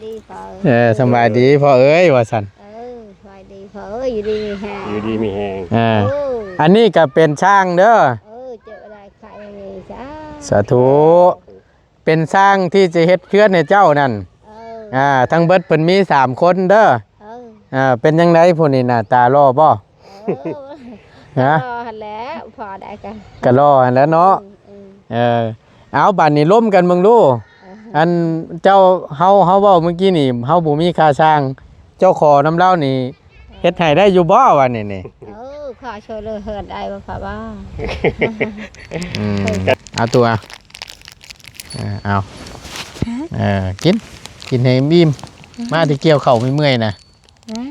ດີພໍ່ເອີຍ ເອີ ສະບາຍດີພໍ່ເອີຍ ວ່າຊັ້ນ. ເອີ ສະບາຍດີພໍ່ເອີຍ ຢູ່ດີມີແຮງ ຢູ່ດີມີແຮງ. ເອີ ໂອ້ ອັນນີ້ກໍເປັນຊ່າງເດີ. ເອີ ເຈັບໄດ້ໄຂ້ນີ້ ສາ ສາທຸ. ເປັນຊ່າງທີ່ຈະເຮັດເຮືອນໃຫ້ເຈົ້ານັ້ນ. ເອີ ອ່າ ທັງເບິດເພິ່ນມີສາມຄົນເດີ. ເອີ ອ່າ ເປັນຈັ່ງໃດຜູ້ນີ້ ໜ້າຕາຫຼໍ່ບໍ່? ເອີ ຮະ? ກໍຫຼໍ່ຫັ້ນແຫຼະ ພໍໄດ້ກະ ກໍຫຼໍ່ຫັ້ນແຫຼະເນາະ. ເອີ ເອີ ເອີ ເອົາ ບາດນີ້ລົມກັນເບິ່ງດູ. ເອີ ອັນເຈົ້າ ເຮົາ ເຮົາເວົ້າມື້ກີ້ນີ້ ເຮົາບໍ່ມີຄ່າຊ່າງ ເຈົ້າຂໍນຳລາວນີ້ ເຮັດໃຫ້ໄດ້ຢູ່ບໍ່ ວ່ານີ້ນີ້? ເອີ ຂໍຊ່ວຍເຫຼືອເຮືອນໄດ້ບໍ່ ພໍ່ບໍ່? ອືມ ເອົາຕົວ ເອີ ເອົາ ຮະ? ເອີ ກິນ ກິນໃຫ້ອີ່ມ. ອືມ ມາແຕ່ກ່ຽວເຂົ້າເມື່ອຍໆນະ. ອືມ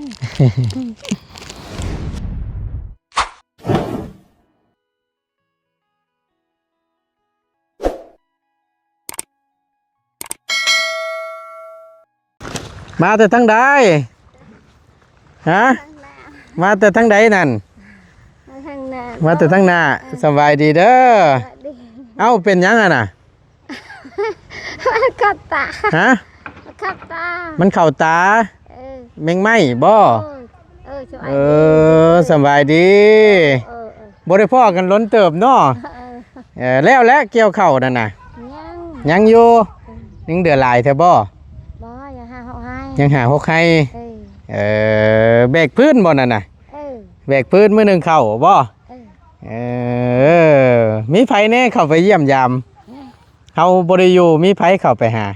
ມາແຕ່ທາງໃດ? ຮະ? ມາແຕ່ທາງໃດນັ້ນ? ມາທາງໜ້າ ມາແຕ່ທາງໜ້າ. ເອີ ສະບາຍດີເດີ. ສະບາຍດີ. ເອົ້າ ເປັນຫຍັງຫັ້ນນະ? ມັນເຂົ້າຕາ. ຮະ? ມັນເຂົ້າຕາ. ມັນເຂົ້າຕາ? ເອີ ແມງໄມ້ບໍ່? ເອີ ເອີ ສະບາຍດີ. ເອີ ສະບາຍດີ. ເອີ ເອີ ບໍ່ໄດ້ພໍ້ກັນດົນເຕີບເນາະ. ເອີ ເອີ ແລ້ວແຫຼະກ່ຽວເຂົ້ານັ້ນນະ? ຍັງ ຍັງຢູ່. ອືມ ຍັງເຫຼືອຫຼາຍແທ້ບໍ່? ບໍ່ ຍັງຫ້າຫົກໄຮ່. ຍັງຫ້າຫົກໄຮ່. ເອີ ເອີ ແບກພື້ນບໍ່ນັ້ນນະ? ເອີ ແບກພື້ນມື້ໜຶ່ງເຂົ້າບໍ່? ເອີ ເອີ ມີໃຜແດ່ເຂົ້າໄປຢ້ຽມຢາມ? ເອີ ເຮົາບໍ່ໄດ້ຢູ່ ມີໃຜເຂົ້າໄປຫາ?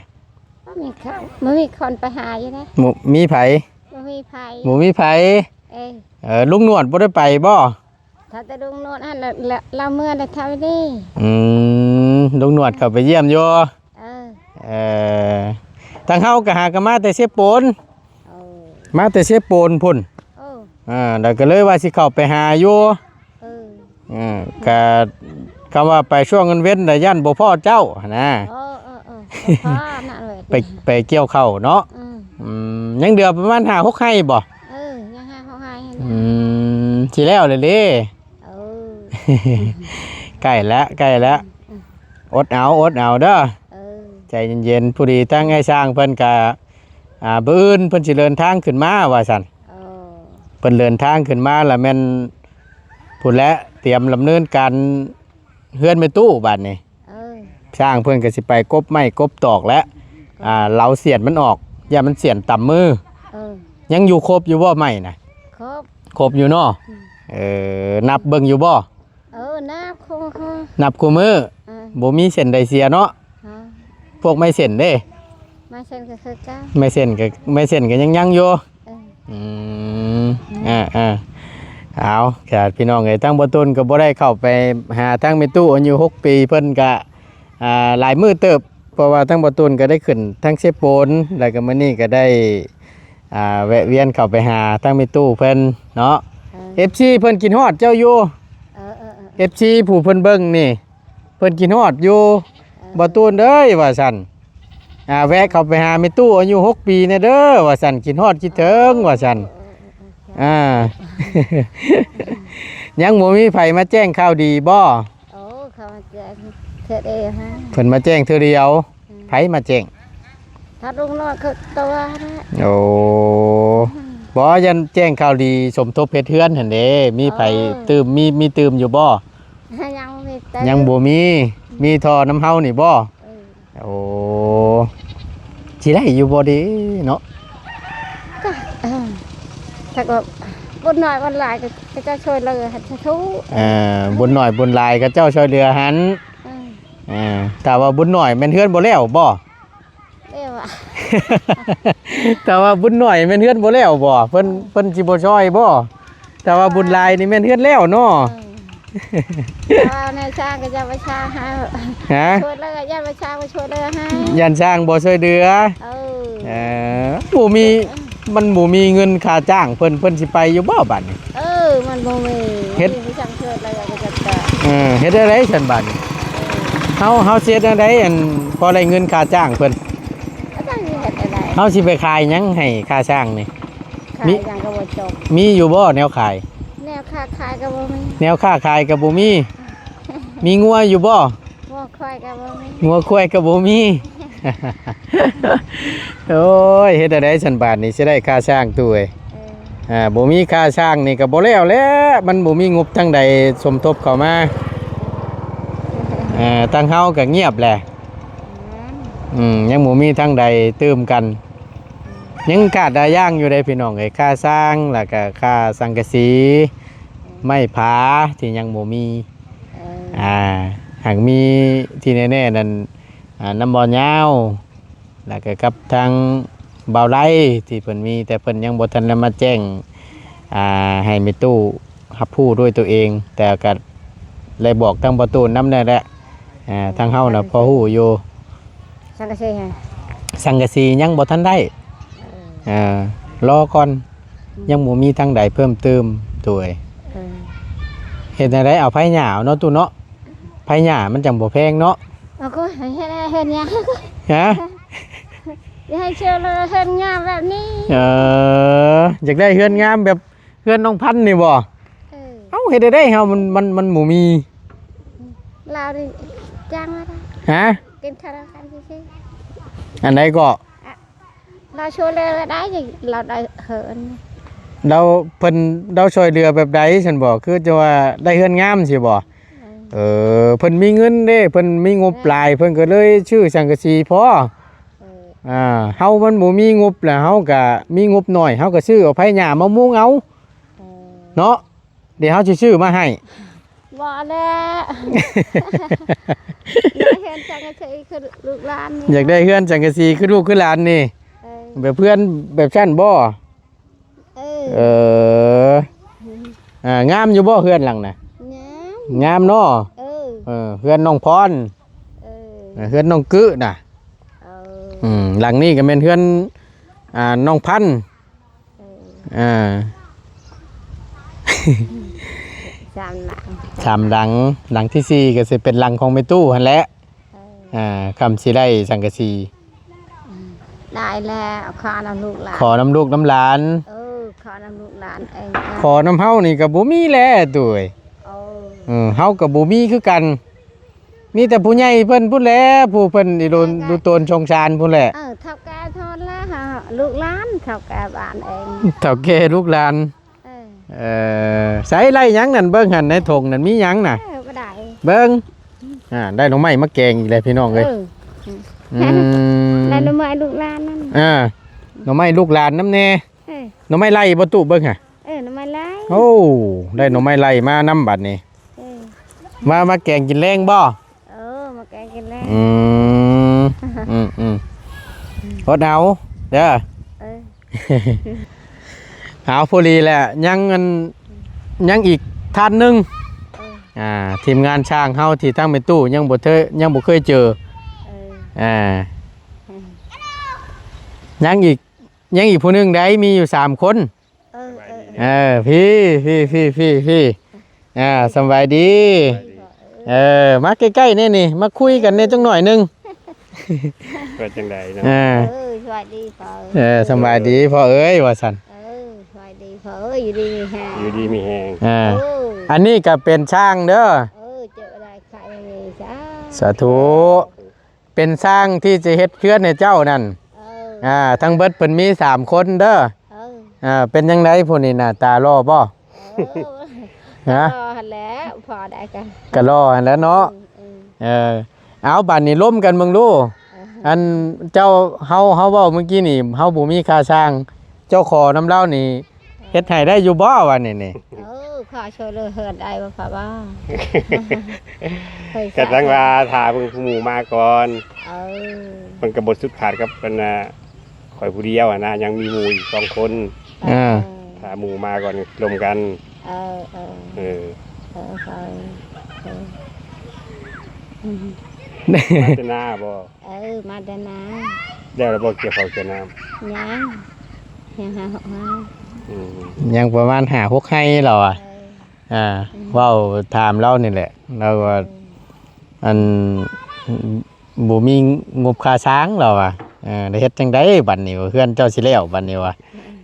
ບໍ່ມີເຂົ້າ ບໍ່ມີຄົນໄປຫາຢູ່ເດ້. ບໍ່ມີໃຜ? ບໍ່ມີໃຜ ບໍ່ມີໃຜ. ເອີ ເອີ ລຸງໜວດບໍ່ໄດ້ໄປບໍ່? ຖ້າແຕ່ລຸງໜວດຫັ້ນລະ ລະ ລາວເມືອແລ້ວເທົ່ານີ້. ອືມ ລຸງໜວດເຂົ້າໄປຢ້ຽມຢູ່. ເອີ ເອີ ທາງເຮົາກໍຫາກໍມາແຕ່ເຊໂປນ. ໂອ້ ມາແຕ່ເຊໂປນພຸ້ນ. ໂອ້ ອ່າ ແລ້ວກໍເລີຍວ່າຊິເຂົ້າໄປຫາຢູ່. ເອີ ເອີ ກະ ຄຳວ່າໄປຊ່ວງເວັນໆ ລະຢ້ານບໍ່ພໍ້ເຈົ້າຫັ້ນນະ. ເອີ ເອີ ເອີ ບໍ່ພໍ້ນັ້ນເວີຍ ໄປ ໄປກ່ຽວເຂົ້າເນາະ. ອືມ ອືມ ຍັງເຫຼືອປະມານຫ້າຫົກໄຮ່ບໍ່? ເອີ ຍັງຫ້າຫົກໄຮ່ຫັ້ນນະ. ອືມ ຊິແລ້ວແລ້ວເດ້. ເອີ ໃກ້ແລ້ວ ໃກ້ແລ້ວ. ອືມ ອົດເອົາ ອົດເອົາເດີ. ເອີ ໃຈເຢັນໆ. ພໍດີທາງອ້າຍຊ້າງເພິ່ນກະ ອ່າ ມື້ອື່ນເພິ່ນຊິເດີນທາງຂຶ້ນມາວ່າຊັ້ນ. ເອີ ເພິ່ນເດີນທາງຂຶ້ນມາລະແມ່ນພຸ້ນແຫຼະ ຕຽມດຳເນີນການເຮືອນແມ່ຕູ້ບາດນີ້. ເອີ ຊ່າງເພິ່ນກໍຊິໄປກົບໄມ້ກົບຕອກແຫຼະ. ອ່າ ເຫຼົາສຽນມັນອອກ ຢ້ານມັນສຽນຕຳມື. ເອີ ຍັງຢູ່ຄົບຢູ່ບໍ່ໄມ້ນະ? ຄົບ ຄົບຢູ່ເນາະ. ອືມ ເອີ ນັບເບິ່ງຢູ່ບໍ່? ເອີ ນັບຄູ່ ນັບຄູ່ມື້. ເອີ ບໍ່ມີເສັ້ນໃດເສຍເນາະ. ເອີ ພວກໄມ້ເສັ້ນເດ້? ໄມ້ເສັ້ນກໍຄືເກົ່າ. ໄມ້ເສັ້ນກໍ ໄມ້ເສັ້ນກໍຍັງຍັງຢູ່. ເອີ ອືມ ອືມ ອ່າ ອ່າ ເອົາ ຍາດພີ່ນ້ອງເອີຍ ທາງບໍ່ຕຸນກໍບໍ່ໄດ້ເຂົ້າໄປຫາທາງແມ່ຕູ້ອາຍຸຫົກປີ ເພິ່ນກະ ອ່າ ຫຼາຍມື້ເຕີບ ເພາະວ່າທາງບໍ່ຕຸນກໍໄດ້ຂຶ້ນທາງເຊໂປນ ແລ້ວກໍມື້ນີ້ກໍໄດ້ ອ່າ ແວະວຽນເຂົ້າໄປຫາທາງແມ່ຕູ້ເພິ່ນເນາະ. ເອີ ເອັຟຊີເພິ່ນຄິດຮອດເຈົ້າຢູ່. ເອີ ເອີ ເອີ ເອັຟຊີຜູ້ເພິ່ນເບິ່ງນີ້ ເພິ່ນຄິດຮອດຢູ່. ເອີ ບໍ່ຕູນເອີຍ ວ່າຊັ້ນ ອ່າ ແວະເຂົ້າໄປຫາແມ່ຕູ້ອາຍຸຫົກປີແດ່ເດີ ວ່າຊັ້ນ ຄິດຮອດຄິດເຖິງ ວ່າຊັ້ນ. ເອີ ເອີ ເອີ ເອີ ອ່າ ຍັງບໍ່ມີໃຜມາແຈ້ງຂ່າວດີບໍ່? ໂອ້ ເຂົາມາແຈ້ງເທື່ອດຽວຫັ້ນ ເພິ່ນມາແຈ້ງເທື່ອດຽວ. ອືມ ໃຜມາແຈ້ງ? ຖ້າລຸງນ້ອຍເຂົາຕົວະນະ. ໂອ້ ອືມ ບໍ່ ຢ້ານແຈ້ງຂ່າວດີສົມທົບເຮັດເຮືອນຫັ້ນເດ້ ມີໃຜ ໂອ້ ຕື່ມ ມີ ມີຕື່ມຢູ່ບໍ່? ຍັງບໍ່ມີຕື່ມ ຍັງບໍ່ມີ. ອືມ ມີທໍ່ນຳເຮົານີ້ບໍ່? ເອີ ໂອ້ ຊິໄດ້ຢູ່ບໍ່ເດເນາະ? ກໍ ເອີ ຖ້າກໍບຸນໜ້ອຍບຸນຫຼາຍກໍ ເຂົາເຈົ້າຊ່ວຍເຫຼືອຫັ້ນສາທຸ. ເອີ ບຸນໜ້ອຍບຸນຫຼາຍເຂົາເຈົ້າຊ່ວຍເຫຼືອຫັ້ນ. ເອີ ເອີ ຖ້າວ່າບຸນໜ້ອຍແມ່ນເຮືອນບໍ່ແລ້ວບໍ່? ແລ້ວອະ ຖ້າວ່າບຸນໜ້ອຍແມ່ນເຮືອນບໍ່ແລ້ວບໍ່? ເພິ່ນ ເອີ ເພິ່ນຊິບໍ່ຊ່ອຍບໍ່? ແຕ່ວ່າບຸນຫຼາຍນີ້ແມ່ນເຮືອນແລ້ວເນາະ. ເອີ ແຕ່ວ່ານາຍຊ່າງກໍຢ່າໄປຊ່າງໃຫ້ ຮະ? ຊ່ວຍເຫຼືອ ຢ່າໄປຊ່າງໄປຊ່ວຍເຫຼືອໃຫ້ ຢ້ານຊ່າງບໍ່ຊ່ວຍເຫຼືອ. ເອີ ເອີ ບໍ່ມີ ເອີ ມັນບໍ່ມີເງິນຄ່າຈ້າງເພິ່ນ ເພິ່ນຊິໄປຢູ່ບໍ່ບາດນີ້? ເອີ ມັນບໍ່ມີ ເຮັດ ມີຊ່າງຊ່ວຍເຫຼືອກໍຈະ ເອີ ເຮັດແນວໃດຊັ້ນບາດນີ້? ເອີ ເຮົາ ເຮົາຊິເຮັດແນວໃດ ອັນ ພໍໄດ້ເງິນຄ່າຈ້າງເພິ່ນ? ກໍຈັກຊິເຮັດແນວໃດ ເຮົາຊິໄປຂາຍຫຍັງໃຫ້ຄ່າຊ່າງນີ້? ຂາຍ ມີ ຫຍັງກໍບໍ່ຈົບ. ມີຢູ່ບໍ່ແນວຂາຍ? ແນວຄ້າຂາຍກໍບໍ່ມີ. ແນວຄ້າຂາຍກໍບໍ່ມີ. ມີງົວຢູ່ບໍ່? ງົວຄວາຍກໍບໍ່ມີ. ງົວຄວາຍກໍບໍ່ມີ. ໂອ້ຍ ເຮັດແນວໃດຊັ້ນບາດນີ້ ຊິໄດ້ຄ່າສ້າງຕູ້ເອີຍ? ເອີ ອ່າ ບໍ່ມີຄ່າສ້າງນີ້ກໍບໍ່ແລ້ວແຫຼະ ມັນບໍ່ມີງົບທາງໃດສົມທົບເຂົ້າມາ. ເອີ ທາງເຮົາກໍງຽບແຫຼະ. ອືມ ຍັງບໍ່ມີທາງໃດຕື່ມກັນ. ຍັງຂາດຫຼາຍຢ່າງຢູ່ເດ້ພີ່ນ້ອງເອີຍ ຄ່າສ້າງ ແລ້ວກໍຄ່າສັງກະສີ ໄມ້ຜາທີ່ຍັງບໍ່ມີ. ເອີ ອ່າ ຫາກມີທີ່ແນ່ໆນັ້ນ ອ່າ ນຳບ່າວຍາວ ແລ້ວກໍກັບທາງບ່າວໄລທີ່ເພິ່ນມີ ແຕ່ເພິ່ນຍັງບໍ່ທັນໄດ້ມາແຈ້ງ ອ່າ ໃຫ້ແມ່ຕູ້ຮັບຮູ້ດ້ວຍຕົວເອງ ແຕ່ກໍໄດ້ບອກທາງພໍ່ຕູ້ນຳແດ່ແຫຼະ. ອ່າ ທາງເຮົານະພໍຮູ້ຢູ່. ສັງກະສີຫະ? ສັງກະສີຍັງບໍ່ທັນໄດ້. ເອີ ອ່າ ລໍກ່ອນ. ອືມ ຍັງບໍ່ມີທາງໃດເພີ່ມຕື່ມໂດຍ. ເອີ ເຮັດແນວໃດເອົາໄຜຫຍ້າເອົາເນາະຕູ້ເນາະ. ໄຜຫຍ້າມັນຈັ່ງບໍ່ແພງເນາະ. ເອົາກໍໃຫ້ເຮັດເຮືອນຫຍ້າ. ຮະ? ຢາກໃຫ້ເຊື່ອເລີເຮືອນງາມແບບນີ້. ເອີ ຢາກໄດ້ເຮືອນງາມແບບເຮືອນນ້ອງພັນນີ້ບໍ່? ເອີ ເອົ້າ ເຮັດໄດ້ໃດເຮົາ ມັນ ມັນ ມັນບໍ່ມີ. ລາວນີ້ຈ້າງມາໄດ້. ຮະ? ກິນທາລາວກັນຊື່ໆ. ອັນໃດກໍ? ລາວຊ່ວຍເຫຼືອໄດ້ ລາວໄດ້ເຮືອນ. ລາວ ເພິ່ນ ລາວຊ່ວຍເຫຼືອແບບໃດຊັ້ນບໍ? ຄືຈະວ່າໄດ້ເຮືອນງາມຊີ້ບໍ? ເອີ ເອີ ເພິ່ນມີເງິນເດ້ ເພິ່ນມີງົບຫຼາຍ ເພິ່ນກໍເລີຍຊື້ສັງກະສີພໍ. ເອີ ອ່າ ເຮົາມັນບໍ່ມີງົບ ແລ້ວເຮົາກໍມີງົບໜ້ອຍ ເຮົາກໍຊື້ເອົາໄຜຫຍ້າມາມຸງເອົາ. ເອີ ເນາະ. ດຽວເຮົາຊິຊື້ມາໃຫ້. ບໍ່ແລ້ວ ຢາກໄດ້ເຮືອນສັງກະສີຄືລູກຫຼານນີ້. ຢາກໄດ້ເຮືອນສັງກະສີຄືລູກຄືຫຼານນີ້. ເອີ ແບບເຮືອນແບບຊັ້ນບໍ່? ເອີ ເອີ ອ່າ ງາມຢູ່ບໍ່ເຮືອນຫຼັງນະ? ງາມ ງາມເນາະ. ເອີ ເອີ ເຮືອນນ້ອງພອນ. ເອີ ເຮືອນນ້ອງກຶນະ. ເອີ ອືມ ຫຼັງນີ້ກໍແມ່ນເຮືອນ ອ່າ ນ້ອງພັນ. ເອີ ອ່າ ສາມຫຼັງ ສາມຫຼັງ. ຫຼັງທີສີ່ກໍຊິເປັນຫຼັງຂອງແມ່ຕູ້ຫັ້ນແຫຼະ. ເອີ ອ່າ ຄຳຊິໄດ້ສັງກະສີ. ອືມ ໄດ້ແລ້ວ ຂໍນຳລູກນຳຫຼານ. ຂໍນຳລູກນຳຫຼານ. ເອີ ຂໍນຳລູກນຳຫຼານເອງ. ຂໍນຳເຮົານີ້ກໍບໍ່ມີແຫຼະຕູ້ເອີຍ. ເອີ ເອີ ເຮົາກໍບໍ່ມີຄືກັນ. ມີແຕ່ຜູ້ໃຫຍ່ເພິ່ນພຸ້ນແຫຼະ ຜູ້ເພິ່ນອີ່ລຸນ ເອີ ດຸຕົນສົງສານພຸ້ນແຫຼະ. ເອີ ເຖົ້າແກ່ທອນແລ້ວ ລູກຫຼານ ເຖົ້າແກ່ບ້ານເອງ. ເຖົ້າແກ່ລູກຫຼານ. ເອີ ເອີ ໃສ່ໄລ່ຫຍັງນັ້ນ ເບິ່ງຫັ້ນໃນຖົງນັ້ນມີຫຍັງນະ? ເອີ ບໍ່ໄດ້ ເບິ່ງ. ອ່າ ໄດ້ໜໍ່ໄມ້ມາແກງອີກແລ້ວພີ່ນ້ອງເອີຍ. ເອີ ອືມ ໄດ້ໜໍ່ໄມ້ລູກຫຼານນັ້ນ. ອ່າ ໜໍ່ໄມ້ລູກຫຼານນຳແດ່. ເອີ ໜໍ່ໄມ້ໄລ່ບໍ່ຕູ້ເບິ່ງຫະ? ເອີ ໜໍ່ໄມ້ໄລ່. ໂອ້ ໄດ້ໜໍ່ໄມ້ໄລ່ມານຳບັດນີ້. ເອີ ມາ ມາແກງກິນແລງບໍ່? ເອີ ມາແກງກິນແລງ. ອືມ ອືມ ອືມ ອົດເອົາເດີ. ເອີ ເອົາ ພໍດີແຫຼະ ຍັງອັນ ຍັງອີກທ່ານໜຶ່ງ. ເອີ ອ່າ ທີມງານຊ່າງເຮົາທີ່ທາງແມ່ຕູ້ຍັງບໍ່ເທີ ຍັງບໍ່ເຄີຍເຈີ. ເອີ ອ່າ ອືມ ຍັງອີກ ຍັງອີກຜູ້ໜຶ່ງໃດ໋ ມີຢູ່ສາມຄົນ. ເອີ ເອີ ເອີ ພີ່ ພີ່ ພີ່ ພີ່ ພີ່ ອ່າ ສຳບາຍດີ. ເອີ ມາໃກ້ໆແດ່ນີ້ ມາຄຸຍກັນແດ່ຈັກໜ້ອຍໜຶ່ງ. ວ່າຈັ່ງໃດເນາະ? ເອີ ເອີ ສະບາຍດີພໍ່ເອີຍ. ເອີ ສຳບາຍດີພໍ່ເອີຍ ວ່າຊັ້ນ. ເອີ ສະບາຍດີພໍ່ເອີຍ ຢູ່ດີມີແຮງ ຢູ່ດີມີແຮງ. ເອີ ເອີ ອັນນີ້ກໍເປັນຊ່າງເດີ. ເອີ ເຈັບໄດ້ໄຂ້ມີສາ ສາທຸ. ເປັນຊ່າງທີ່ຈະເຮັດເຮືອນໃຫ້ເຈົ້ານັ້ນ. ເອີ ອ່າ ທັງເບິດເພິ່ນມີສາມຄົນເດີ. ເອີ ອ່າ ເປັນຈັ່ງໃດຜູ້ນີ້ ໜ້າຕາຫຼໍ່ບໍ່? ເອີ ຮະ? ກໍຫຼໍ່ຫັ້ນແຫຼະ ພໍໄດ້ກະ ກໍຫຼໍ່ຫັ້ນແຫຼະເນາະ. ອືມ ເອີ ເອົາ ບາດນີ້ລົມກັນເບິ່ງດູ. ເອີ ອັນເຈົ້າ ເຮົາ ເຮົາເວົ້າມື້ກີ້ນີ້ ເຮົາບໍ່ມີຄ່າຊ່າງ ເຈົ້າຂໍນຳລາວນີ້ ເຮັດໃຫ້ໄດ້ຢູ່ບໍ່ ວ່ານີ້ນີ້? ເອີ ຂໍຊ່ວຍເຫຼືອເຮືອນໄດ້ບໍ່ ພໍ່ບໍ່? ກໍຈັ່ງວ່າຖ້າເບິ່ງຜູ້ໝູ່ມາກ່ອນ. ເອີ ມັນກໍບໍ່ສຸດຂາດກັບອັນນ່າ ຂ້ອຍຜູ້ດຽວຫັ້ນນະ ຍັງມີໝູ່ອີກສອງຄົນ. ເອີ ຖ້າໝູ່ມາກ່ອນລົມກັນ. ເອີ ເອີ ເອີ ເອີ ເອີ ມາແຕ່ນາບໍ່? ເອີ ມາແຕ່ນາ. ແລ້ວລະບໍ່ກ່ຽວເຂົ້າກ່ຽວນ້ຳ? ຍັງ ຍັງຫາຫົກໄຮ່. ອືມ ຍັງປະມານຫ້າຫົກໄຮ່ລາວວ່າ. ເອີ ອ່າ ອືມ ເວົ້າຖາມລາວນີ້ແຫຼະ ລາວວ່າ ເອີ ອັນ ບໍ່ມີງົບຄ່າສ້າງລາວວ່າ. ເອີ ໄດ້ເຮັດຈັ່ງໃດບັດນີ້ ເຮືອນເຈົ້າຊິແລ້ວບັດນີ້ວ່າ.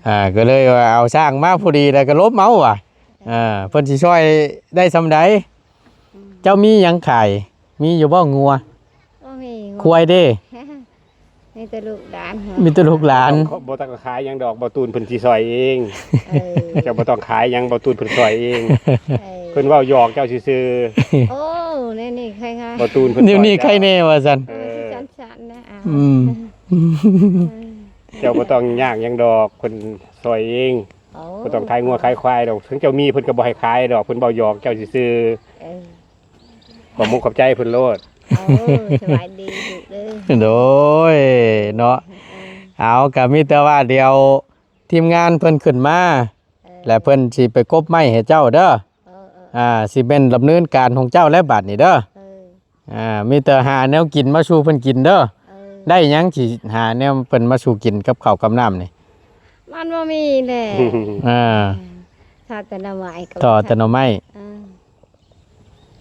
ເອີ ອ່າ ກໍເລີຍວ່າເອົາຊ່າງມາພໍດີ ແລ້ວກໍລົມເອົາວ່າ. ເອີ ເພິ່ນຊິຊ່ອຍໄດ້ສ່ຳໃດ? ອືມ ເຈົ້າມີຫຍັງຂາຍ? ມີຢູ່ບໍ່? ງົວ ບໍ່ມີ. ຄວາຍເດ້? ມີແຕ່ລູກຫຼານ ມີແຕ່ລູກຫຼານ ບໍ່ຕ້ອງຂາຍຫຍັງດອກ ບ່າວຕູນເພິ່ນຊິຊ່ອຍເອງ. ເອີ ເຈົ້າບໍ່ຕ້ອງຂາຍຫຍັງ ບ່າວຕູນເພິ່ນຊ່ອຍເອງ. ເອີ ເພິ່ນເວົ້າຫຍອກເຈົ້າຊື່ໆ. ໂອ້ ແນວນີ້ໃຄໆ ບ່າວຕູນເພິ່ນ ແນວນີ້ໃຄແນ່ວ່າຊັ້ນ. ເອີ ເອີ ຊິສັນໆ ນະ ອາ ອືມ ເອີ ເຈົ້າບໍ່ຕ້ອງຍາກຫຍັງດອກ ເພິ່ນຊ່ອຍເອງ. ໂອ້ ບໍ່ຕ້ອງຂາຍງົວຂາຍຄວາຍດອກ ເຖິງເຈົ້າມີເພິ່ນກໍບໍ່ໃຫ້ຂາຍດອກ ເພິ່ນເວົ້າຫຍອກເຈົ້າຊື່ໆ. ເອີ ຂອບມຸກຂອບໃຈເພິ່ນໂລດ. ໂອ້ ສະບາຍດີລູກເດີ. ໂດຍເນາະ. ເອີ ເອົາ ກໍມີແຕ່ວ່າດຽວທີມງານເພິ່ນຂຶ້ນມາ ເອີ ແລ້ວເພິ່ນຊິໄປກົບໄມ້ໃຫ້ເຈົ້າເດີ. ເອີໆ ອ່າ ຊິແມ່ນດຳເນີນການຂອງເຈົ້າແລ້ວບາດນີ້ເດີ. ເອີ ອ່າ ມີແຕ່ຫາແນວກິນມາສູ່ເພິ່ນກິນເດີ. ເອີ ໄດ້ຫຍັງຊິຫາແນວເພິ່ນມາສູ່ກິນກັບເຂົ້າກັບນ້ຳນີ້? ມັນບໍ່ມີແຫຼະ. ອ່າ ຖ້າແຕ່ໜໍ່ໄມ້ກໍ ຖ້າແຕ່ໜໍ່ໄມ້. ເອີ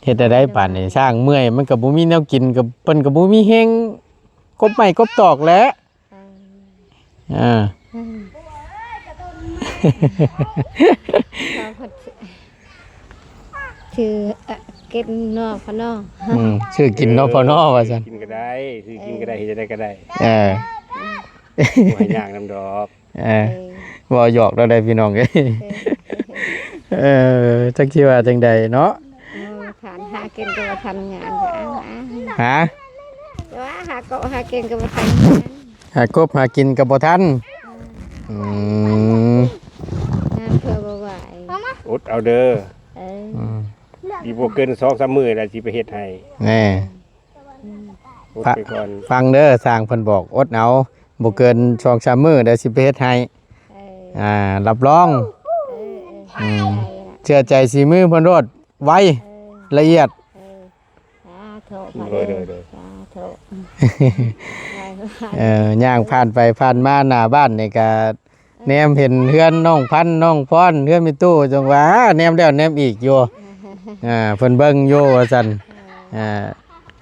ເຮັດແນວໃດບາດນີ້? ຊ້າງເມື່ອຍ ມັນກໍບໍ່ມີແນວກິນ ກໍ ເພິ່ນກໍບໍ່ມີແຮງກົບໄມ້ກົບຕອກແຫຼະ. ເອີ ເອີ ເອີ ຊື້ກິນນໍພໍ່ນໍ. ອືມ ຊື້ກິນນໍພໍ່ນໍວ່າຊັ້ນ. ກິນກໍໄດ້ ຊື້ກິນກໍໄດ້ ເຮັດຈັ່ງໃດກໍໄດ້. ເອີ ບໍ່ໃຫ້ຍາກນຳດອກ. ເອີ ເອີ ເວົ້າຫຍອກເນາະໄດ໋ພີ່ນ້ອງເອີຍ. ເອີ ເອີ ຈັກຊິວ່າຈັ່ງໃດເນາະ. ເອີ ທ່ານຫາກິນກໍບໍ່ທັນງານ ກໍເອົາ ຫາ ຫາ ແຕ່ວ່າຫາເກາະຫາກິນກໍບໍ່ທັນ ຫາກົບຫາກິນກໍບໍ່ທັນ. ອືມ ອືມ ງານເພື່ອບໍ່ໄຫວ ອົດເອົາເດີ. ເອີ ອືມ ອີກບໍ່ເກີນສອງສາມມື້ແລ້ວຊິໄປເຮັດໃຫ້. ແນ່ ອືມ ອົດໄປກ່ອນ ຟັງເດີ ຊ່າງເພິ່ນບອກ ອົດເອົາ ບໍ່ເກີນສອງສາມມື້ແລ້ວຊິໄປເຮັດໃຫ້. ເອີ ອ່າ ຮັບຮອງ. ເອີໆ ອືມ ເຊື່ອໃຈສີມືເພິ່ນໂລດ ໄວ ເອີ ລະອຽດ. ເອີ ສາທຸ ໂດຍໆໆ ສາທຸ. ເອີ ຍ່າງຜ່ານໄປຜ່ານມາໜ້າບ້ານນີ້ກະ ເອີ ແນມເຫັນເຮືອນນ້ອງພັນ ນ້ອງພອນ ເຮືອນແມ່ຕູ້ ຈັ່ງວ່າແນມແລ້ວແນມອີກຢູ່. ອ່າ ເພິ່ນເບິ່ງຢູ່ວ່າຊັ້ນ. ເອີ ອ່າ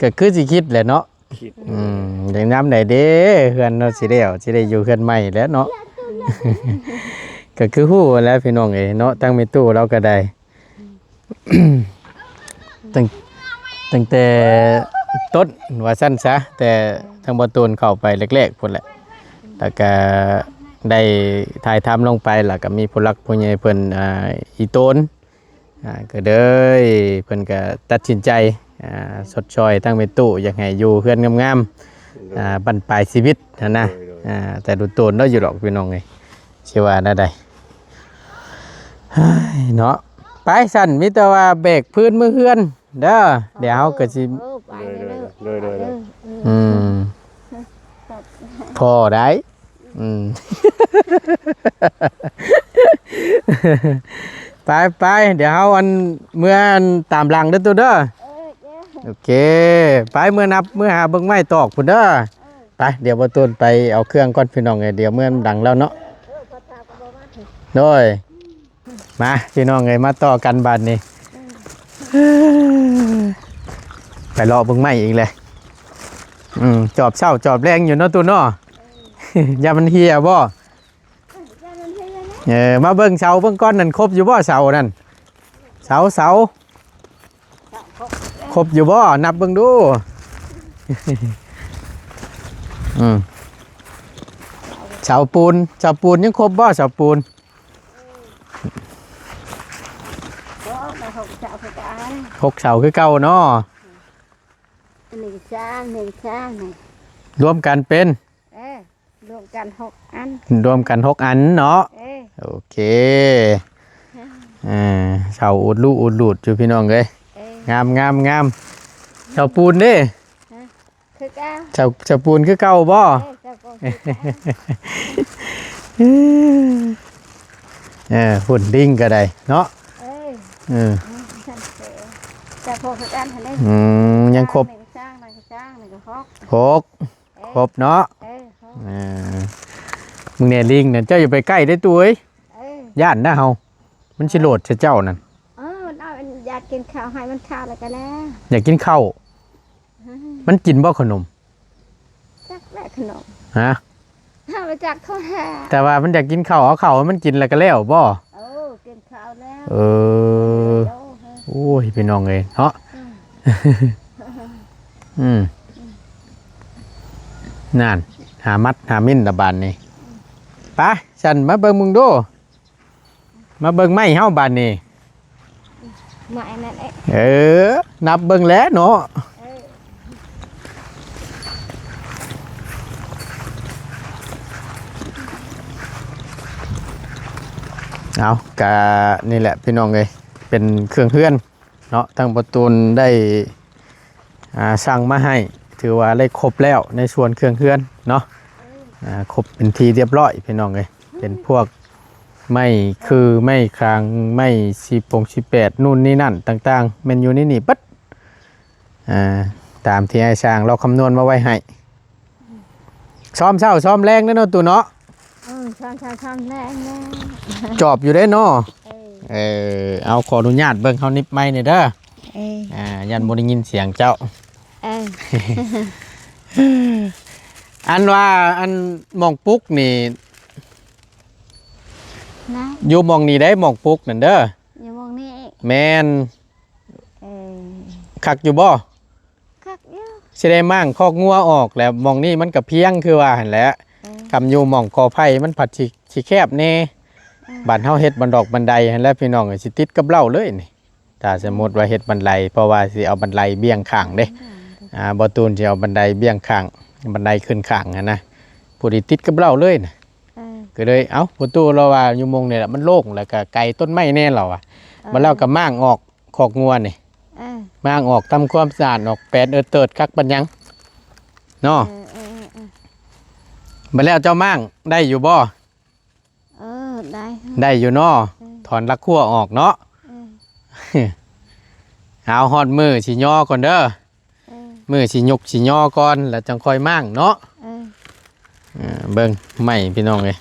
ກໍຄືຊິຄິດແຫຼະເນາະ. ຄິດ ອືມ ຈັ່ງຍາມໃດເດ້ ເຮືອນເນາະ ຊິໄດ້ເອົາ ຊິໄດ້ຢູ່ເຮືອນໃໝ່ແລ້ວເນາະ. ກໍຄືຮູ້ແລ້ວພີ່ນ້ອງເອີຍເນາະ ທາງແມ່ຕູ້ລາວກໍໄດ້ ຕັ້ງ ຕັ້ງແຕ່ຕົ້ນວ່າຊັ້ນຊະ ແຕ່ທາງບ່າວຕູນເຂົ້າໄປແລກໆພຸ້ນແຫຼະ ແລ້ວກໍໄດ້ຖ່າຍທຳລົງໄປ ແລ້ວກໍມີຜູ້ຫຼັກຜູ້ໃຫຍ່ເພິ່ນ ອ່າ ອີ່ໂຕນ ອ່າ ກໍເລີຍ ເພິ່ນກໍຕັດສິນໃຈ ອ່າ ຊົດຊ່ອຍທາງແມ່ຕູ້ ຢາກໃຫ້ຢູ່ເຮືອນງາມໆ ໂດຍ ອ່າ ບັ້ນປາຍຊີວິດຫັ້ນນະ. ໂດຍໆ ອ່າ ແຕ່ດົນໂຕນແລ້ວຢູ່ດອກພີ່ນ້ອງເອີຍ ຊິວ່າແນວໃດ. ເຮີ້ຍ ເນາະ ໄປຊັ້ນ ມີແຕ່ວ່າແບກພື້ນເມືອເຮືອນເດີ ດຽວເຮົາກໍຊິ ເອີ ໄປເດີ ໂດຍໆ ເດີ ເອີ ອືມ ພໍໄດ້ ອືມ ໄປໆ ດຽວເຮົາອັນ ເມືອອັນຕາມຫຼັງເດີຕູ້ເດີ. ໂອເຄ ໄປ ເມືອນັບ ເມືອຫາເບິ່ງໄມ້ຕອກພຸ້ນເດີ. ໄປ ດຽວບ່າວຕູນໄປເອົາເຄື່ອງກ່ອນພີ່ນ້ອງເອີຍ ດຽວເມືອນຳຫຼັງແລ້ວເນາະ. ໂດຍ ມາພີ່ນ້ອງເອີຍ ມາຕໍ່ກັນບາດນີ້ ໄປເລາະເບິ່ງໄມ້ອີກແຫຼະ. ອືມ ຈອບເຊົ້າຈອບແລງຢູ່ເນາະຕູ້ເນາະ ຢ້ານມັນເຫ່ຍບໍ່? ເອີ ມາເບິ່ງເສົາເບິ່ງກ່ອນນັ້ນ ຄົບຢູ່ບໍ່ເສົານັ້ນ? ເສົາ ເສົາ ຄົບຢູ່ບໍ່? ນັບເບິ່ງດູ. ອືມ ເສົາປູນ ເສົາປູນຍັງຄົບບໍ່? ເສົາປູນ ຫົກເສົາຄືເກົ່າເນາະ. ອັນນີ້ສາມ ນີ້ສາມ ນີ້ ລວມກັນເປັນ ເອີ ລວມກັນຫົກອັນ ລວມກັນຫົກອັນເນາະ. ເອີ ໂອເຄ ເອີ ເສົາອຸດລຸອຸດຫຼຸດຢູ່ພີ່ນ້ອງເອີຍ. ເອີ ງາມ ງາມ ງາມ. ເສົາປູນເດ້? ຮະ ຄືເກົ່າ ເສົາ ເສົາປູນຄືເກົ່າບໍ່? ເອີ ເສົາປູນຄືເກົ່າ. ເອີ ຝຸ່ນດິງກໍໄດ້ເນາະ. ເອີ ເອີ ເອີ ເຈົ້າພໍ່ຄືກັນຫັ້ນເດ້. ອືມ ຍັງຄົບ ໜຶ່ງສອງ ໜຶ່ງສອງ ໜຶ່ງຫົກ ຫົກ ເອີ ຄົບເນາະ. ເອີ ຄົບ ເອີ ມຶງແນ່ ລິງນັ້ນ ເຈົ້າຢ່າໄປໃກ້ເດ້ຕູ້ເອີຍ. ເອີ ຢ້ານນະເຮົາ ມັນຊິໂລດໃສ່ເຈົ້ານັ້ນ. ເອີ ມັນເອົາ ຢາກກິນເຂົ້າ ໃຫ້ມັນເຂົ້າແລ້ວກໍແລ້ວ ຢາກກິນເຂົ້າ. ມັນກິນບໍ່ຂະໜົມ? ຈັກແຫຼະຂະໜົມ ຮະ ເຮົາບໍ່ຈັກເຂົາແທ້ ແຕ່ວ່າມັນຢາກກິນເຂົ້າ ເອົາເຂົ້າໃຫ້ມັນກິນແລ້ວກໍແລ້ວບໍ່? ເອີ ກິນເຂົ້າແລ້ວ. ເອີ ໂອ້ຍ ພີ່ນ້ອງເອີຍເນາະ. ອືມ ອືມ ນັ້ນ ຫາມັດຫາມິ້ນລະບາດນີ້. ໄປ ຊັ້ນມາເບິ່ງເບິ່ງດູ ມາເບິ່ງໄມ້ເຮົາບາດນີ້. ໄມ້ນັ້ນເອງ. ເອີ ນັບເບິ່ງແຫຼະເນາະ. ເອີ ເອົາ ກະນີ້ແຫຼະພີ່ນ້ອງເອີຍ ເປັນເຄື່ອງເຮືອນເນາະ ທາງປະຕູນໄດ້ ອ່າ ສັ່ງມາໃຫ້ ຖືວ່າໄດ້ຄົບແລ້ວໃນສ່ວນເຄື່ອງເຮືອນເນາະ. ອ່າ ຄົບເປັນທີ່ຮຽບຮ້ອຍພີ່ນ້ອງເອີຍ ເປັນພວກໄມ້ຄື ໄມ້ຄາງ ໄມ້ສີ່ປົງສີ່ແປດ ນູ່ນນີ້ນັ້ນຕ່າງໆ ແມ່ນຢູ່ໃນນີ້ເບິດ. ອ່າ ຕາມທີ່ອ້າຍຊ່າງລາວຄຳນວນມາໄວ້ໃຫ້ ຊ້ອມເຊົ້າຊ້ອມແລງເດ້ເນາະ ຕູ້ເນາະ. ເອີ ຊ້ອມເຊົ້າຊ້ອມແລງແລ້ວ ຈອບຢູ່ເດ້ເນາະ. ເອີ ເອີ ເອົາ ຂໍອະນຸຍາດເບິ່ງ ເຮົານິບໄມນີ້ເດີ. ເອີ ອ່າ ຢ້ານບໍ່ໄດ້ຍິນສຽງເຈົ້າ. ເອີ ອັນວ່າ ອັນໝ່ອງປຸກນີ້ ນະ ຢູ່ໝ່ອງນີ້ເດ້ ໝ່ອງປຸກນັ້ນເດີ. ຢູ່ໝ່ອງນີ້ເອງ. ແມ່ນ. ເອີ ຄັກຢູ່ບໍ່? ຄັກຢູ່. ຊິໄດ້ມ້າງຄອກງົວອອກແຫຼະ ໝ່ອງນີ້ມັນກະພຽງຄືວ່າຫັ້ນແຫຼະ. ເອີ ຄຳຢູ່ໝ່ອງກໍໄຜ່ມັນພັດຊິ ຊິແຄບແດ່. ເອີ ບາດເຮົາເຮັດບັນດອກບັນໄດຫັ້ນແຫຼະພີ່ນ້ອງ ຊິຕິດກັບເລົ້າເລີຍນີ້ ຖ້າສົມມຸດວ່າເຮັດບັນໄດ ເພາະວ່າຊິເອົາບັນໄດບ່ຽງຂ້າງເດ້. ອືມ ອ່າ ບໍ່ຕູນຊິເອົາບັນໄດບ່ຽງຂ້າງ ບັນໄດຂຶ້ນຂ້າງຫັ້ນນະ ພໍດີຕິດກັບເລົ້າເລີຍນະ. ເອີ ກໍເລີຍ ເອົ້າ ພໍ່ຕູ້ລາວວ່າຢູ່ໝ່ອງນີ້ລະມັນໂລ່ງ ແລ້ວກໍໄກຕົ້ນໄມ້ແດ່ລາວວ່າ. ເອີ ບັດແລ້ວກໍມ້າງອອກ ຄອກງົວນີ້ ເອີ ມ້າງອອກ ທຳຄວາມສະອາດອອກ ແປນເອີດເຕີດ ຄັກປານຫຍັງເນາະ. ເອີ ເອີ ເອີ ເອີ ບັດແລ້ວເຈົ້າມ້າງໄດ້ຢູ່ບໍ່? ເອີ ໄດ້ ໄດ້ຢູ່ເນາະ. ເອີ ຖອນລາກຂົວອອກເນາະ. ເອີ ເອົາ ຮອດມື້ຊິຍໍກ່ອນເດີ. ເອີ ມື້ຊິຍົກຊິຍໍກ່ອນ ແລ້ວຈັ່ງຄ່ອຍມ້າງເນາະ. ເອີ ເອີ ເບິ່ງໄມ້ພີ່ນ້ອງເອີຍ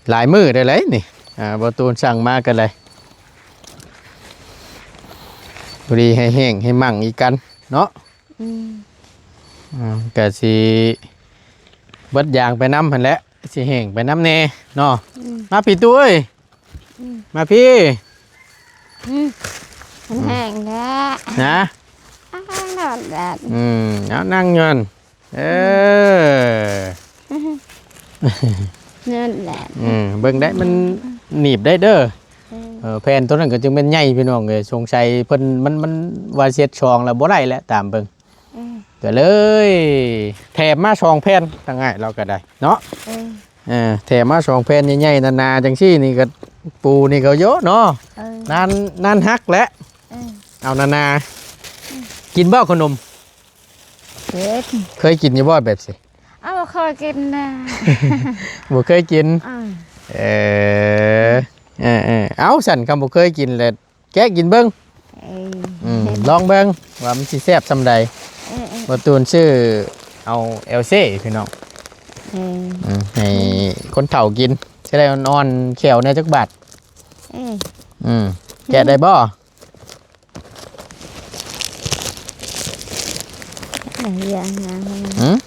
ຫຼາຍມື້ໄດ້ຫຼາຍນີ້. ອ່າ ບໍ່ຕູນສັ່ງມາກໍໄດ້ ພໍດີໃຫ້ແຫ້ງໃຫ້ມັ່ງອີກກັນເນາະ. ອືມ ອ່າ ກໍຊິເບິດຢາງໄປນຳຫັ້ນແຫຼະ ຊິແຫ້ງໄປນຳແດ່ເນາະ. ອືມ ມາພີ່ຕູ້ເອີຍ. ອືມ ມາພີ່. ອືມ ມັນແຫ້ງແລ້ວນະ. ອາ ນອນແດດ. ອືມ ເອົາ ນັ່ງຢູ່ຫັ້ນ. ເອີ ອືມ ນອນແດດ. ອືມ ເບິ່ງໄດ້ ມັນໜີບໄດ້ເດີ. ເອີ ເອີ ແຜ່ນໂຕນັ້ນກໍຈຶ່ງແມ່ນໃຫຍ່ພີ່ນ້ອງເອີຍ ສົງໄສເພິ່ນ ມັນ ມັນວ່າເຮັດຊ່ອງແລ້ວບໍ່ໄດ້ແຫຼະ ຕາມເບິ່ງ. ເອີ ກໍເລີຍແຖມມາສອງແຜ່ນ ທາງອ້າຍລາວກໍໄດ້ເນາະ. ເອີ ເອີ ແຖມມາສອງແຜ່ນໃຫຍ່ໆ ໜາໆ ຈັ່ງຊີ້ນີ້ກໍ ປູນີ້ກໍເຍາະເນາະ. ເອີ ນານ ນານຫັກແຫຼະ. ເອີ ເອົາໜາໆ. ອືມ ກິນບໍ່ຂະໜົມ? ເອີ ເຄີຍກິນຢູ່ບໍ່ແບບຊີ້? ເອົາ ບໍ່ເຄີຍກິນນະ. ບໍ່ເຄີຍກິນ. ເອີ ເອີ ເອີ ເອົາ ຊັ້ນຄຳບໍ່ເຄີຍກິນແລ້ວ ແກະກິນເບິ່ງ. ເອີ ອືມ ລອງເບິ່ງວ່າມັນຊິແຊບສ່ຳໃດ. ເອີ ເອີ ບໍ່ຕູນຊື້ເອົາແອວເຊພີ່ນ້ອງ. ເອີ ອືມ ໃຫ້ຄົນເຖົ້າກິນ ຊິໄດ້ອ່ອນໆ ແຂ້ວແດ່ຈັກບາດ. ເອີ ອືມ ແກະໄດ້ບໍ່? ເອີ ຢ່າງນັ້ນ. ຫືມ?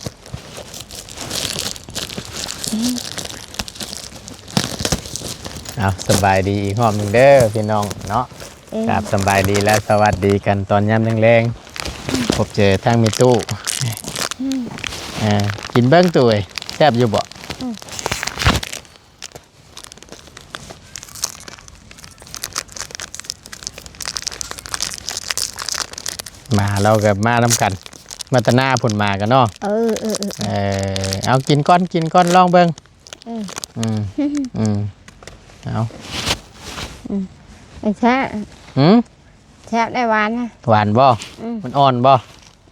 ເອົາ ສະບາຍດີອີກຮອບໜຶ່ງເດີພີ່ນ້ອງເນາະ. ເອີ ກາບສະບາຍດີ ແລະ ສະຫວັດດີກັນຕອນຍາມແລງໆ ພົບເຈີທາງແມ່ຕູ້. ອືມ ເອີ ກິນເບິ່ງຕູ້ເອີຍ ແຊບຢູ່ບໍ່? ອືມ ໝາເຮົາກໍມານຳກັນ ມາແຕ່ນາພຸ້ນໝາກັນເນາະ. ເອີ ເອີ ເອີ ເອີ ເອົາ ກິນກ່ອນ ກິນກ່ອນ ລອງເບິ່ງ. ເອີ ອືມ ອືມ ເອົາ ອືມ ແຊບ. ຫືມ? ແຊບໄດ໋ ຫວານນະ. ຫວານບໍ່? ອືມ ມັນອ່ອນບໍ່?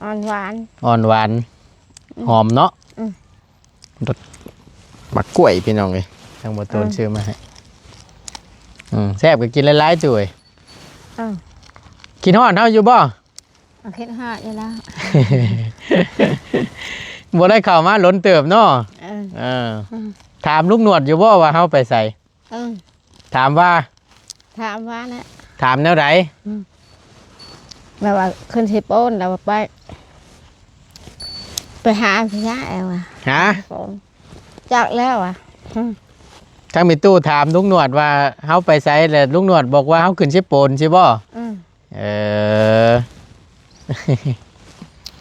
ອ່ອນຫວານ ອ່ອນຫວານ. ອືມ ຫອມເນາະ. ອືມ ລົດໝາກກ້ວຍພີ່ນ້ອງເອີຍ ທາງບໍ່ຕູນ ອືມ ຊື້ມາໃຫ້. ອືມ ແຊບກໍກິນຫຼາຍໆ ຈຸ້ຍ. ເອີ ຄິດຮອດເຮົາຢູ່ບໍ່? ຄິດຮອດຢູ່ແລ້ວ ບໍ່ໄດ້ເຂົ້າມາດົນເຕີບເນາະ. ເອີ ເອີ ອືມ ຖາມລຸງໜວດຢູ່ບໍ່ວ່າເຮົາໄປໃສ? ເອີ ຖາມວ່າ ຖາມວ່າແຫຼະ. ຖາມແນວໃດ? ອືມ ແບບວ່າຂຶ້ນເຊໂປນແລ້ວວ່າໄປ ໄປຫາພະຍາແອວວ່າ ຫາ ເຊໂປນ ຈັກແລ້ວວ່າ. ອືມ ທາງແມ່ຕູ້ຖາມລຸງໜວດວ່າເຮົາໄປໃສ ແລ້ວລຸງໜວດບອກວ່າເຮົາຂຶ້ນເຊໂປນ ຊິບໍ່? ອືມ ເອີ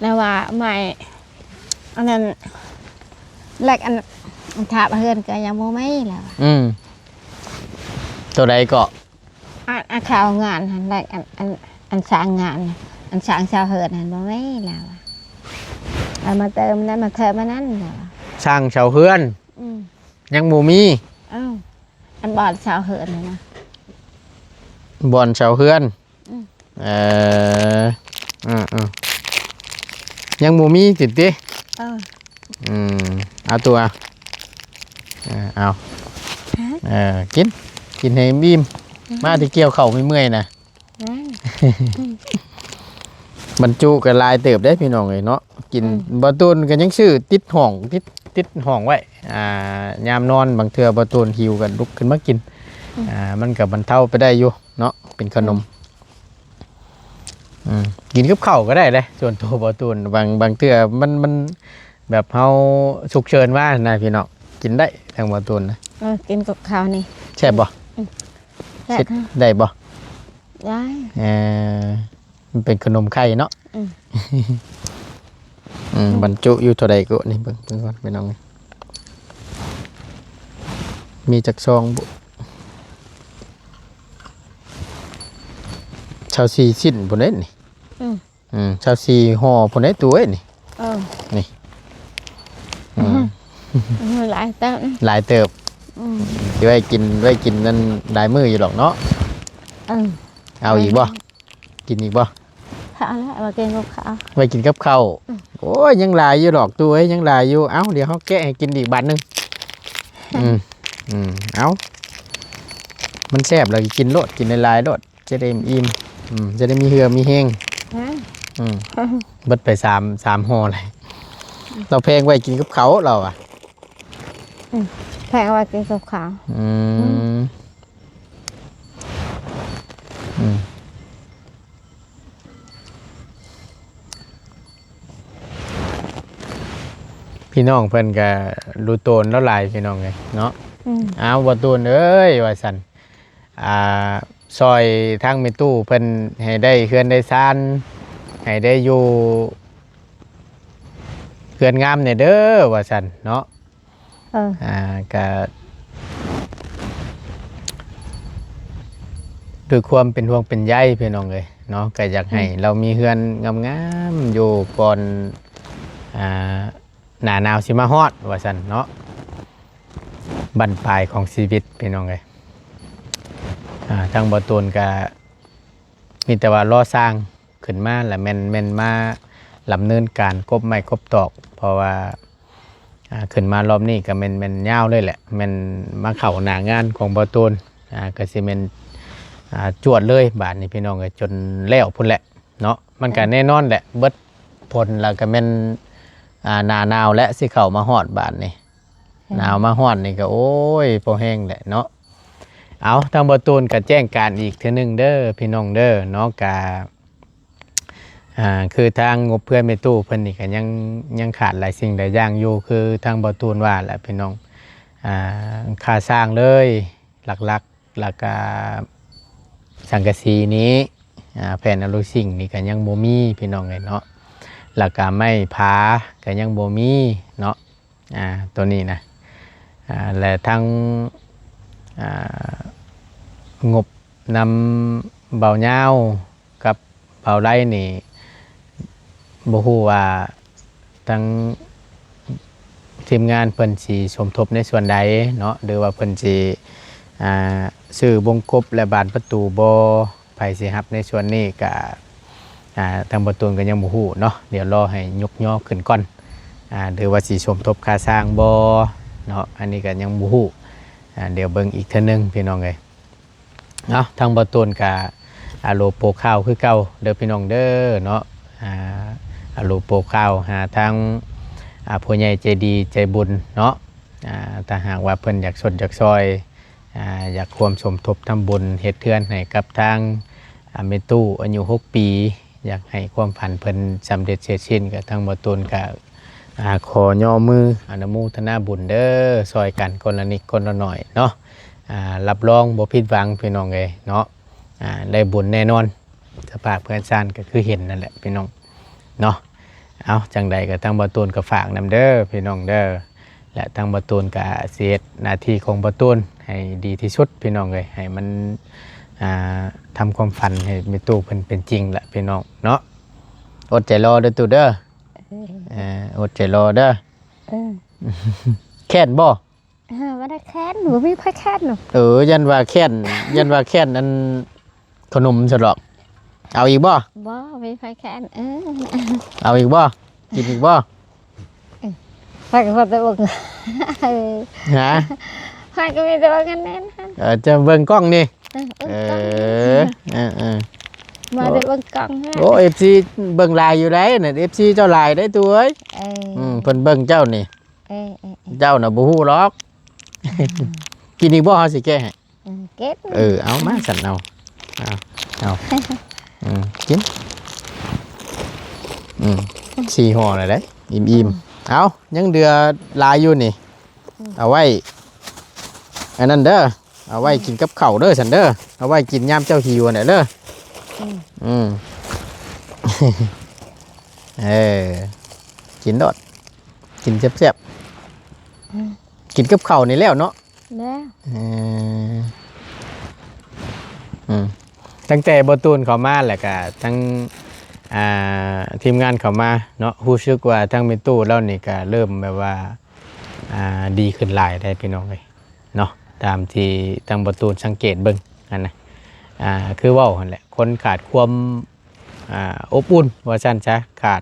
ແລ້ວວ່າໄມ້ອັນນັ້ນ ແລະ ອັນ ອັນທາບເຮືອນກໍຍັງບໍ່ມີແລ້ວ. ອືມ ໂຕໃດເກາະ? ອັນ ອັນເຂົ້າງານຫັ້ນແຫຼະ ອັນ ອັນ ອັນສ້າງງານ ອັນສ້າງເສົາເຮືອນຫັ້ນບໍ່ມີແລ້ວ. ເອົາມາເຕີມນັ້ນ ມາເຕີມອັນນັ້ນແລ້ວ. ສ້າງເສົາເຮືອນ ອືມ ຍັງບໍ່ມີ. ເອີ ອັນບ່ອນເສົາເຮືອນຫັ້ນນະ ບ່ອນເສົາເຮືອນ. ອືມ ເອີ ອືມໆ ຍັງບໍ່ມີຕິຕິ? ເອີ ອືມ ເອົາຕົວະ ເອີ ເອົາ ຮະ ເອີ ກິນ ກິນໃຫ້ອີ່ມ. ອືມ ມາແຕ່ກ່ຽວເຂົ້າເມື່ອຍໆນະ. ອືມ ບັນຈຸກໍຫຼາຍເຕີບເດ້ພີ່ນ້ອງເອີຍເນາະ. ກິນ ອືມ ບ່າວຕູນກໍຍັງຊື້ຕິດຫ້ອງ ຕິດ ຕິດຫ້ອງໄວ້ ອ່າ ຍາມນອນບາງເທື່ອບ່າວຕູນຫິວກໍລຸກຂຶ້ນມາກິນ. ອືມ ອ່າ ມັນກໍບັນເທົາໄປໄດ້ຢູ່ເນາະ ເປັນຂະໜົມ. ອືມ ອືມ ກິນກັບເຂົ້າກໍໄດ້ເດ້ ສ່ວນຕົວບ່າວຕູນ ບາງ ບາງເທື່ອມັນ ມັນແບບເຮົາສຸກເສີນມານະພີ່ນ້ອງ ກິນໄດ້ທາງບ່າວຕູນນະ. ເອີ ກິນກັບເຂົ້ານີ້ ແຊບບໍ່? ອືມ ແຊບ ເຮັດໄດ້ບໍ່? ໄດ້ ເອີ ມັນເປັນຂະໜົມໄຂ່ເນາະ. ອືມ ອືມ ບັນຈຸຢູ່ເທົ່າໃດກໍນີ້ ເບິ່ງ ເບິ່ງກ່ອນພີ່ນ້ອງ ມີຈັກຊອງບຸ? ຊາວສີ່ຊິ້ນພຸ້ນເດ້ນີ້. ອືມ ອືມ ຊາວສີ່ຫໍ່ພຸ້ນເດ້ຕູ້ເອີຍນີ້. ເອີ ນີ້ ອືມ ອືມ ຫຼາຍເຕີບ ຫຼາຍເຕີບ. ອືມ ຊິໄວ້ກິນ ໄວ້ກິນນັ້ນຫຼາຍມື້ຢູ່ດອກເນາະ. ເອີ ເອົາອີກບໍ່? ກິນອີກບໍ່? ພໍແລ້ວ ເອົາມາກິນກັບເຂົ້າ ໄວ້ກິນກັບເຂົ້າ. ອືມ ໂອ້ຍ ຍັງຫຼາຍຢູ່ດອກຕູ້ເອີຍ ຍັງຫຼາຍຢູ່. ເອົ້າ ດຽວເຮົາແກະໃຫ້ກິນອີກບາດໜຶ່ງ. ອືມ ອືມ ອືມ ເອົາ ມັນແຊບແລ້ວກິນໂລດ ກິນຫຼາຍໆໂລດ ຈະໄດ້ອີ່ມ. ອືມ ຈະໄດ້ມີເຫື່ອມີແຮງ. ອືມ ອືມ ເບິດໄປສາມ ສາມຫໍ່ແລ້ວ. ລາວແພງໄວ້ກິນກັບເຂົ້າລາວວ່າ. ອືມ ແພງໄວ້ກິນກັບເຂົ້າ. ອືມ ອືມ ອືມ ພີ່ນ້ອງເພິ່ນກະດູໂຕນລາວຫຼາຍພີ່ນ້ອງເອີຍເນາະ. ອືມ ອ້າວ ບໍ່ຕູນເອີຍ ວ່າຊັ້ນ ອ່າ ຊ່ອຍທາງແມ່ຕູ້ເພິ່ນໃຫ້ໄດ້ເຮືອນໄດ້ຊານ ໃຫ້ໄດ້ຢູ່ເຮືອນງາມແດ່ເດີ ວ່າຊັ້ນເນາະ. ເອີ ອ່າ ກະດ້ວຍຄວາມເປັນຫ່ວງເປັນໃຍພີ່ນ້ອງເອີຍເນາະ ກະຢາກໃຫ້ ອືມ ລາວມີເຮືອນງາມໆຢູ່ກ່ອນ ອ່າ ໜ້າໜາວຊິມາຮອດ ວ່າຊັ້ນເນາະ. ບັ້ນປາຍຂອງຊີວິດພີ່ນ້ອງເອີຍ ອ່າ ທາງບໍ່ຕູນກະມີແຕ່ວ່າລໍສ້າງ ຂຶ້ນມາລະແມ່ນ ແມ່ນມາດຳເນີນການກົບໄມ້ກົບຕອກ ເພາະວ່າ ອ່າ ຂຶ້ນມາລອບນີ້ກໍແມ່ນ ແມ່ນຍາວເລີຍແຫຼະ ແມ່ນມາເຂົ້າໜ້າງານຂອງບໍ່ຕູນ ອ່າ ກໍຊິແມ່ນ ອ່າ ຈວດເລີຍບາດນີ້ພີ່ນ້ອງເອີຍ ຈົນແລ້ວພຸ້ນແຫຼະເນາະ. ມັນກໍແນ່ນອນແຫຼະ ເບິດຝົນແລ້ວກໍແມ່ນ ອ່າ ໜ້າໜາວແຫຼະ ຊິເຂົ້າມາຮອດບາດນີ້. ແມ່ນ ໜາວມາຮອດນີ້ກໍ ໂອ້ຍ ພໍແຮງແຫຼະເນາະ. ເອົາ ທາງບໍ່ຕູນກໍແຈ້ງການອີກເທື່ອໜຶ່ງເດີພີ່ນ້ອງເດີເນາະ ກະ ອ່າ ຄືທາງງົບເພື່ອນແມ່ຕູ້ເພິ່ນນີ້ກໍຍັງ ຍັງຂາດຫຼາຍສິ່ງຫຼາຍຢ່າງຢູ່ ຄືທາງບໍ່ຕູນວ່າແຫຼະພີ່ນ້ອງ ອ່າ ຄ່າສ້າງເລີຍ ຫຼັກໆ ແລ້ວກະສັງກະສີນີ້ ອ່າ ແຜ່ນອະລູຊິງນີ້ກໍຍັງບໍ່ມີພີ່ນ້ອງເອີຍເນາະ ແລ້ວກະໄມ້ຜາກໍຍັງບໍ່ມີເນາະ. ອ່າ ໂຕນີ້ນະ ອ່າ ແລະ ທັງ ອ່າ ງົບນຳເບົາຍາວກັບເບົາໄລນີ້ ບໍ່ຮູ້ວ່າທັງທີມງານເພິ່ນຊິສົມທົບໃນສ່ວນໃດເນາະ ຫຼືວ່າເພິ່ນຊິ ອ່າ ຊື້ວົງກົບ ແລະ ບານປະຕູບໍ່? ໃຜຊິຮັບໃນສ່ວນນີ້ກະ ອ່າ ທາງບໍ່ຕູນກໍຍັງບໍ່ຮູ້ເນາະ ດຽວລໍໃຫ້ຍົກຍໍຂຶ້ນກ່ອນ ອ່າ ຫຼືວ່າຊິສົມທົບຄ່າສ້າງບໍ່ເນາະ ອັນນີ້ກໍຍັງບໍ່ຮູ້ ອ່າ ດຽວເບິ່ງອີກເທື່ອໜຶ່ງພີ່ນ້ອງເອີຍເນາະ. ທາງບໍ່ຕູນກະອາໂລໂປຂ່າວຄືເກົ່າເດີພີ່ນ້ອງເດີເນາະ ອາ ອາໂລໂປຂ່າວຫາທາງ ອາ ຜູ້ໃຫຍ່ໃຈດີໃຈບຸນເນາະ ອາ ຖ້າຫາກວ່າເພິ່ນຢາກຊົດຢາກຊ່ອຍ ອາ ຢາກຮ່ວມສົມທົບທຳບຸນເຮັດເຮືອນໃຫ້ກັບທາງ ອາ ແມ່ຕູ້ອາຍຸຫົກປີ ຢາກໃຫ້ຄວາມຝັນເພິ່ນສຳເລັດເສັດສິ້ນ ກະທາງບໍ່ຕູນກະ ອາ ຂໍຍໍມືອະນຸໂມທະນາບຸນເດີ ຊ່ອຍກັນຄົນລະນິດຄົນລະໜ້ອຍເນາະ ອາ ຮັບຮອງບໍ່ຜິດຫວັງພີ່ນ້ອງເອີຍເນາະ ອາ ໄດ້ບຸນແນ່ນອນ. ສະພາບເຮືອນຊານກໍຄືເຫັນນັ້ນແຫຼະພີ່ນ້ອງເນາະ. ເອົາ ຈັ່ງໃດກໍທາງບໍ່ຕູນກໍຝາກນຳເດີພີ່ນ້ອງເດີ. ແລະ ທາງບ່າວຕູນກໍຊິເຮັດໜ້າທີ່ຂອງບ່າວຕູນໃຫ້ດີທີ່ສຸດພີ່ນ້ອງເອີຍ ໃຫ້ມັນ ອ່າ ທຳຄວາມຝັນໃຫ້ແມ່ຕູ້ເພິ່ນເປັນຈິງລະພີ່ນ້ອງເນາະ. ອົດໃຈລໍເດີຕູ້ເດີ. ເອີ ເອີ ອົດໃຈລໍເດີ. ເອີ ແຄ້ນບໍ່? ເອີ ບໍ່ໄດ້ແຄ້ນ ບໍ່ມີໃຜແຄ້ນເນາະ. ເອີ ຢ້ານວ່າແຄ້ນ ຢ້ານວ່າແຄ້ນອັນ ຂະໜົມຊັ້ນດອກ. ເອົາອີກບໍ່? ບໍ່ ບໍ່ມີໃຜແຄ້ນ. ເອີ ເອົາອີກບໍ່? ກິນອີກບໍ່? ເອີ ຂ້ອຍກໍພໍແຕ່ເບິ່ງ ຮະ? ຂ້ອຍກໍມີແຕ່ເບິ່ງອັນນັ້ນຫັ້ນ. ເອີ ຈະເບິ່ງກ້ອງນີ້. ເອີ ເອີ ເອີ ເອີ ເອີ ມາແຕ່ເບິ່ງກ້ອງ. ໂອ້ ເອັຟຊີເບິ່ງຫຼາຍຢູ່ໃດ໋ນັ້ນ ເອັຟຊີເຈົ້າຫຼາຍໄດ໋ຕູ້ເອີຍ. ເອີ ອືມ ເພິ່ນເບິ່ງເຈົ້ານີ້. ເອີ ເອີ ເອີ ເຈົ້ານະບໍ່ຮູ້ດອກ. ອືມ ກິນອີກບໍ່? ເຮົາຊິແກະໃຫ້. ເອີ ເກັບ ເອີ ເອົາມາຊັ້ນ ເອົາ ເອົາ ເອົາ ອືມ ກິນ ອືມ ສີ່ຫໍ່ແລ້ວເດ້ ອີ່ມໆ. ເອົາ ຍັງເຫຼືອຫຼາຍຢູ່ນີ້. ອືມ ເອົາໄວ້ອັນນັ້ນເດີ ເອົາໄວ້ກິນກັບເຂົ້າເດີຊັ້ນເດີ ເອົາໄວ້ກິນຍາມເຈົ້າຫິວຫັ້ນແຫຼະເດີ. ອືມ ອືມ ເອີ ກິນໂລດ ກິນແຊບໆ. ອືມ ກິນກັບເຂົ້ານີ້ແລ້ວເນາະ. ແລ້ວ ເອີ ອືມ ຕັ້ງແຕ່ບ່າວຕູນເຂົ້າມາ ແລ້ວກະທັງ ອ່າ ທີມງານເຂົ້າມາເນາະ ຮູ້ສຶກວ່າທາງແມ່ຕູ້ລາວນີ້ກະເລີ່ມແບບວ່າ ອ່າ ດີຂຶ້ນຫຼາຍໄດ໋ພີ່ນ້ອງເອີຍເນາະ ຕາມທີ່ທາງບ່າວຕູນສັງເກດເບິ່ງຫັ້ນນະ. ອ່າ ຄືເວົ້າຫັ້ນແຫຼະ ຄົນຂາດຄວາມ ອ່າ ອົບອຸ່ນວ່າຊັ້ນຊະ ຂາດ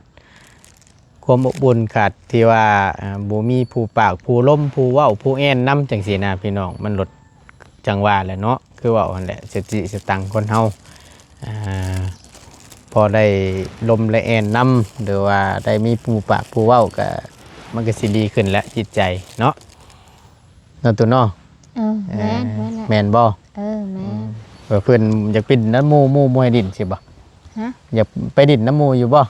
ຄວາມອົບອຸ່ນ ຂາດທີ່ວ່າ ອ່າ ບໍ່ມີຜູ້ປາກຜູ້ລົມ ຜູ້ເວົ້າຜູ້ແອ່ນນຳ ຈັ່ງຊີ້ນະພີ່ນ້ອງ. ມັນລົດ ຈັ່ງວ່າແຫຼະເນາະ ຄືເວົ້າຫັ້ນແຫຼະ ສະຕິສະຕັງຄົນເຮົາ ອ່າ ພໍໄດ້ລົມໄດ້ແອ່ນນຳ ຫຼືວ່າໄດ້ມີຜູ້ປາກຜູ້ເວົ້າ ກະ ມັນກະຊິດີຂຶ້ນແຫຼະ ຈິດໃຈເນາະ ເນາະຕູ້ເນາະ. ເອີ ແມ່ນ ເອີ ແມ່ນແຫຼະ ແມ່ນບໍ່? ເອີ ແມ່ນ ອືມ ເອີ ເພິ່ນຢາກໄປຫຼິ້ນນຳໝູ່ ໝູ່ບໍ່ໃຫ້ຫຼິ້ນຊິບໍ່? ຮະ? ຢາກໄປຫຼິ້ນນຳໝູ່ຢູ່ບໍ່?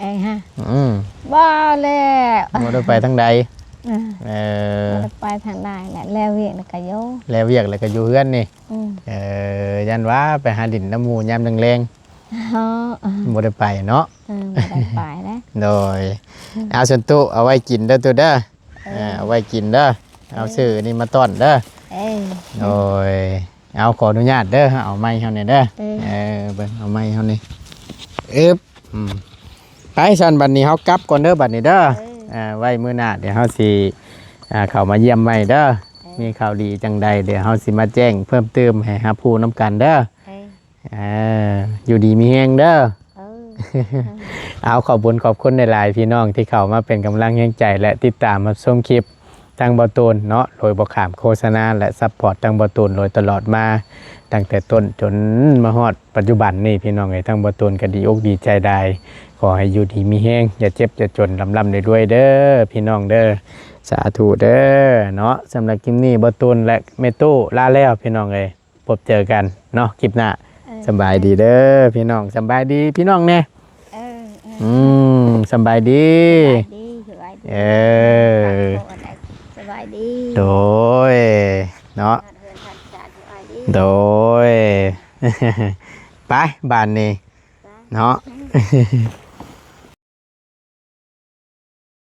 ເອີ ຮະ? ອືມ ບໍ່ແລ້ວ ບໍ່ໄດ້ໄປທາງໃດ. ເອີ ເອີ ບໍ່ໄດ້ໄປທາງໃດແຫຼະ ແລ້ວວຽກແລ້ວກະຢູ່ ແລ້ວວຽກແລ້ວກະຢູ່ເຮືອນນີ້. ອືມ ເອີ ຢ້ານວ່າໄປຫາຫຼິ້ນນຳໝູ່ຍາມແລງໆ. ເອີ ບໍ່ໄດ້ໄປເນາະ. ເອີ ບໍ່ໄດ້ໄປແລ້ວ ໂດຍ. ອືມ ເອົາ ສ່ວນຕູ້ເອົາໄວ້ກິນເດີຕູ້ເດີ. ເອີ ເອີ ເອົາໄວ້ກິນເດີ ເອີ ເອົາຊື້ນີ້ມາຕ້ອນເດີ. ເອີ ໂດຍ. ເອົາ ຂໍອະນຸຍາດເດີ ເອົາໄມ້ເຮົາແດ່ເດີ. ເອີ ເອີ ເບິ່ງ ເອົາໄມ້ເຮົານີ້ ອຶບ ອືມ ໄປຊັ້ນ ບັດນີ້ເຮົາກັບກ່ອນເດີ ບັດນີ້ເດີ. ເອີ ອ່າ ໄວ້ມື້ໜ້າດຽວເຮົາຊິ ອ່າ ເຂົ້າມາຢ້ຽມໃໝ່ເດີ. ເອີ ມີຂ່າວດີຈັ່ງໃດ ດຽວເຮົາຊິມາແຈ້ງເພີ່ມເຕີມໃຫ້ຮັບຮູ້ນຳກັນເດີ. ເອີ ເອີ ຢູ່ດີມີແຮງເດີ. ເອີ ເອົາ ຂອບບຸນຂອບຄຸນຫຼາຍໆ ພີ່ນ້ອງທີ່ເຂົ້າມາເປັນກຳລັງແຮງໃຈ ແລະ ຕິດຕາມຮັບຊົມຄລິບທາງບ່າວຕູນເນາະ ໂດຍບໍ່ຂ້າມໂຄສະນາ ແລະ ຊັບພອດທາງບ່າວຕູນໂດຍຕະຫຼອດມາ ຕັ້ງແຕ່ຕົ້ນຈົນມາຮອດປັດຈຸບັນນີ້ ພີ່ນ້ອງເອີຍ. ທາງບ່າວຕູນກໍດີອົກດີໃຈຫຼາຍ ຂໍໃຫ້ຢູ່ດີມີແຮງ ຢ່າເຈັບຢ່າຈົນ ລ່ຳໆລວຍໆເດີ ພີ່ນ້ອງເດີ ສາທຸເດີເນາະ. ສຳລັບຄລິບນີ້ ບ່າວຕູນ ແລະ ແມ່ຕູ້ ລາແລ້ວ ພີ່ນ້ອງເອີຍ. ພົບເຈີກັນເນາະ ຄລິບໜ້າ. ເອີ ສຳບາຍດີເດີພີ່ນ້ອງ ສຳບາຍດີພີ່ນ້ອງແດ່. ເອີ ເອີ ອືມ ສຳບາຍດີ ສະບາຍດີ ສະບາຍດີ. ເອີ ສະບາຍດີ ໂດຍ ເນາະ ໂດຍ. ໄປບາດນີ້ ໄປ ເນາະ ອືມ.